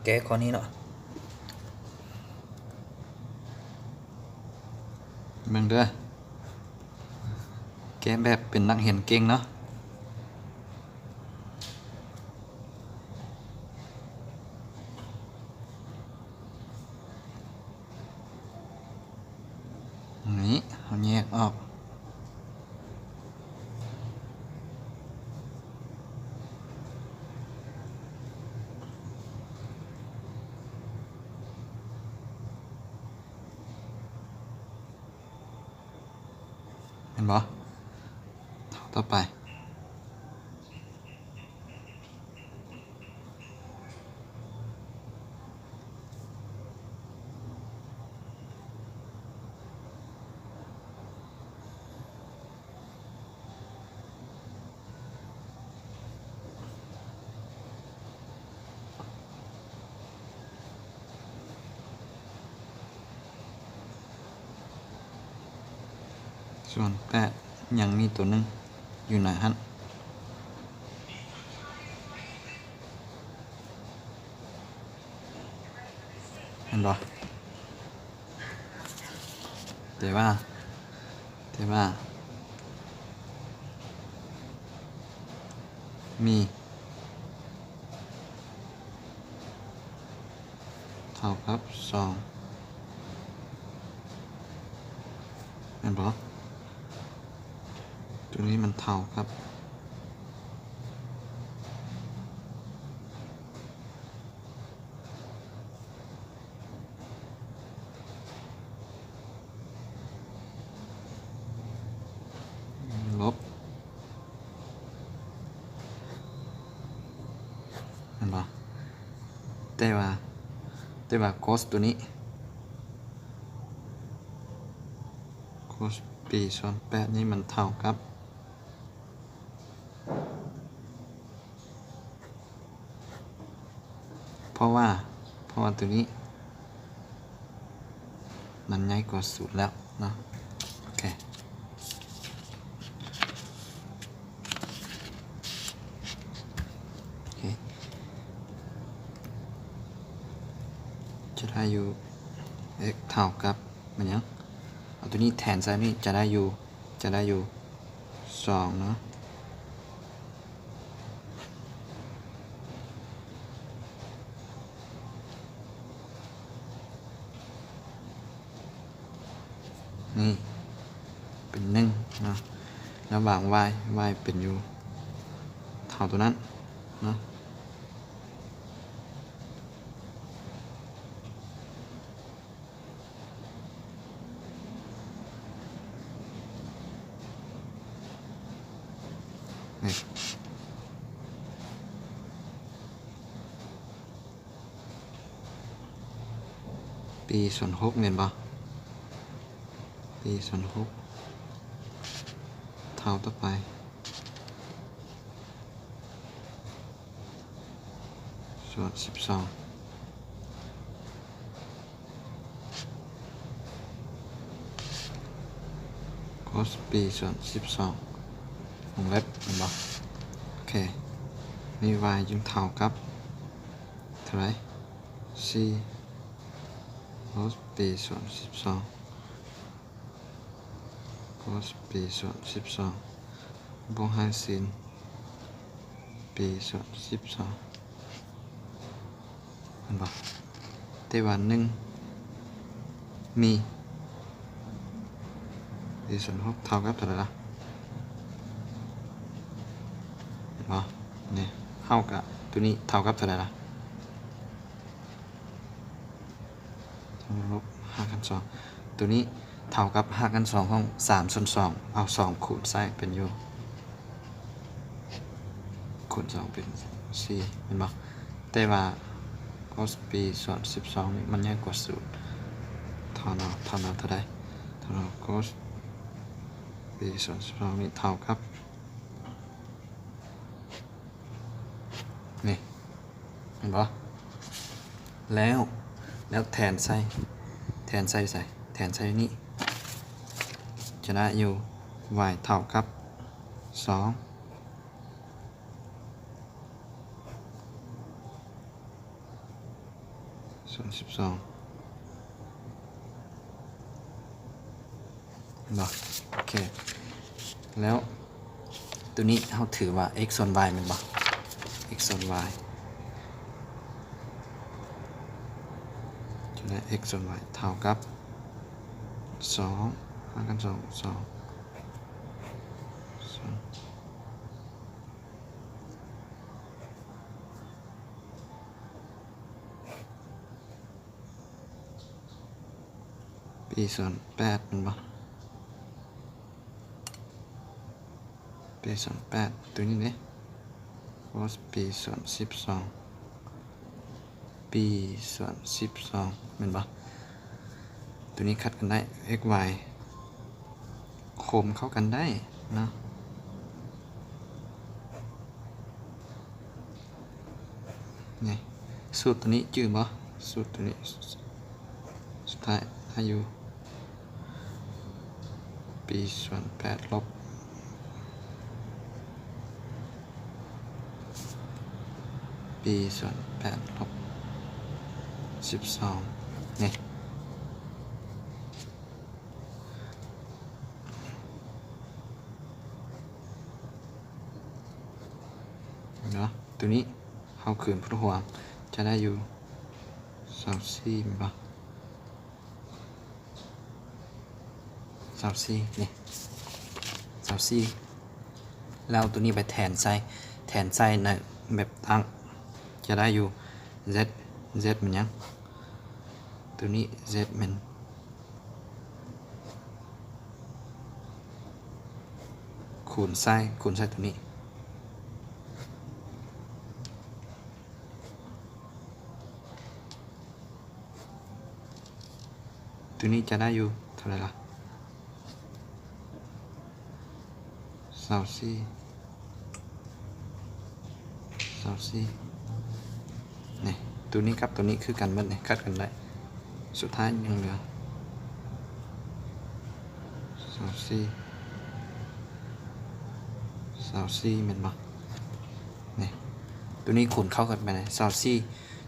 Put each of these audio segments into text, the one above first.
ແກ້ຂໍ້ນີ້ເນາະ ເບິ່ງເດີ້ ແກ້ແບບເປັນນັກຮຽນເກັ່ງເນາະ. ນີ້ ເຮົາແຍກອອກ ແມ່ນບໍ່? ເທົ່າຕໍ່ໄປ ສ່ວນແປດ ຍັງມີໂຕໜຶ່ງຢູ່ໃນຫັ້ນ. ແມ່ນບໍ່? ແຕ່ວ່າ ແຕ່ວ່າ ມີ ເທົ່າກັບສອງ ແມ່ນບໍ່? ໂຕນີ້ມັນເທົ່າກັບ ລົບ ແມ່ນບໍ່? ແຕ່ວ່າ ແຕ່ວ່າ cos ໂຕນີ້ cos b ສ່ວນແປດນີ້ມັນເທົ່າກັບ ເພາະວ່າ ເພາະວ່າໂຕນີ້ມັນໃຫຍ່ກວ່າສູນແລ້ວເນາະ. ໂອເຄ ໂອເຄ ຈະໄດ້ຢູ່ x ເທົ່າກັບ ແມ່ນຫຍັງ? ເອົາໂຕນີ້ແທນໃສ່ນີ້ ຈະໄດ້ຢູ່ ຈະໄດ້ຢູ່ສອງເນາະ. ນີ້ເປັນໜຶ່ງເນາະ ແລ້ວວາງ y y ເປັນຢູ່ເທົ່າໂຕນັ້ນເນາະ. ນີ້ b ສ່ວນຫົກແມ່ນບໍ່? b ສ່ວນຫົກ ເທົ່າຕໍ່ໄປ ສ່ວນສິບສອງ cos b ສ່ວນສິບສອງ ວົງເລັບ ແມ່ນບໍ່? ໂອເຄ ນີ້ y ຈຶ່ງເທົ່າກັບເທົ່າໃດ? ສີ່ cos b ສ່ວນສິບສອງ cos b ສ່ວນສິບສອງ ບວກຫານສິນ b ສ່ວນສິບສອງ ແມ່ນບໍ່? ແຕ່ວ່າໜຶ່ງມີ b ສ່ວນຫົກເທົ່າກັບເທົ່າໃດລະ? ເຫັນບໍ່? ນີ້ ເຮົາກະ ໂຕນີ້ເທົ່າກັບເທົ່າໃດລະ? ລົບຮາກຂັ້ນສອງ ໂຕນີ້ເທົ່າກັບຮາກຂັ້ນສອງຂອງສາມສ່ວນສອງ ເອົາສອງຄູນໃສ່ເປັນຢູ່ ຄູນສອງເປັນສີ່ ແມ່ນບໍ່? ແຕ່ວ່າ cos b ສ່ວນສິບສອງນີ້ມັນໃຫຍ່ກວ່າສູນ ເທົ່ານອ ເທົ່ານອເທົ່າໃດ? ເທົ່ານອ cos b ສ່ວນສິບສອງນີ້ເທົ່າກັບ ນີ້ ເຫັນບໍ່? ແລ້ວ ແລ້ວແທນໃສ່ ແທນໃສ່ໃສ? ແທນໃສ່ນີ້ ຈະໄດ້ຢູ່ y ເທົ່າກັບສອງ ແ ສ່ວນສິບສອງ ເນາະ ໂອເຄ ແລ້ວໂຕນີ້ເຮົາຖືວ່າ x ສ່ວນ y ແມ່ນບໍ່? x ສ່ວນ y ຈະໄດ້ x ສ່ວນ y ເທົ່າກັບ ສອງ ຫານກັນ ສອງ ສອງ ສອງ ປີສ່ວນແປດແມ່ນບໍ່? ປີສ່ວນແປດ ໂຕນີ້ເດ້ cos ປີສ່ວນສິບສອງ ປີສ່ວນສິບສອງ ແມ່ນບໍ່? ໂຕນີ້ຂັດກັນໄດ້ x y ໂຄມເຂົ້າກັນໄດ້ເນາະ. ນີ້ ສູດໂຕນີ້ຈື່ບໍ່? ສູດໂຕນີ້ ສຸດທ້າຍອາຍຸ ປີສ່ວນແປດລົບ ປີສ່ວນແປດລົບສິບສອງ ນີ້ ເນາະ ໂຕນີ້ເຮົາຄືນພຸດຫົວຈະໄດ້ຢູ່ຊາວສີ່ແມ່ນບໍ່? ຊາວສີ່ ນີ້ ຊາວສີ່ ແລ້ວເອົາໂຕນີ້ໄປແທນໃສ່ ແທນໃສ່ໃນແບບຕັ້ງ ຈະໄດ້ຢູ່ z z ແມ່ນຫຍັງ? ໂຕນີ້ z ແມ່ນ ຄູນໃສ່ ຄູນໃສ່ໂຕນີ້ ໂຕນີ້ຈະໄດ້ຢູ່ເທົ່າໃດລະ? ຊາວສີ່ ຊາວສີ່ ນີ້ ໂຕນີ້ກັບໂຕນີ້ຄືກັນໝົດນີ້ ຂັດກັນໄດ້ ສຸດທ້າຍຍັງເຫຼືອ ຊາວສີ່ ຊາວສີ່ ແມ່ນບໍ່? ນີ້ ໂຕນີ້ຄູນເຂົ້າກັນໄປ ຊາວສີ່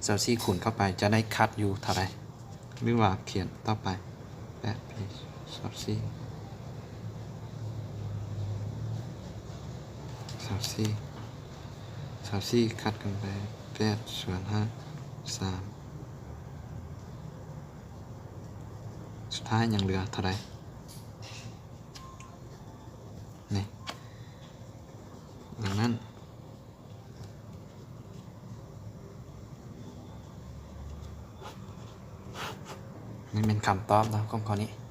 ຊາວສີ່ ຄູນເຂົ້າໄປ ຈະໄດ້ຂັດຢູ່ເທົ່າໃດ? ຫຼືວ່າຂຽນຕໍ່ໄປ ແປດ ຊາວສີ່ ຊາວສີ່ ຊາວສີ່ ຂັດກັນໄປ ແປດ ສ່ວນຫ້າ ສາມ ສຸດທ້າຍຍັງເຫຼືອເທົ່າໃດ? ນີ້ ດັ່ງນັ້ນ ນີ້ແມ່ນຄຳຕອບເນາະ ຂອງຂໍ້ນີ້.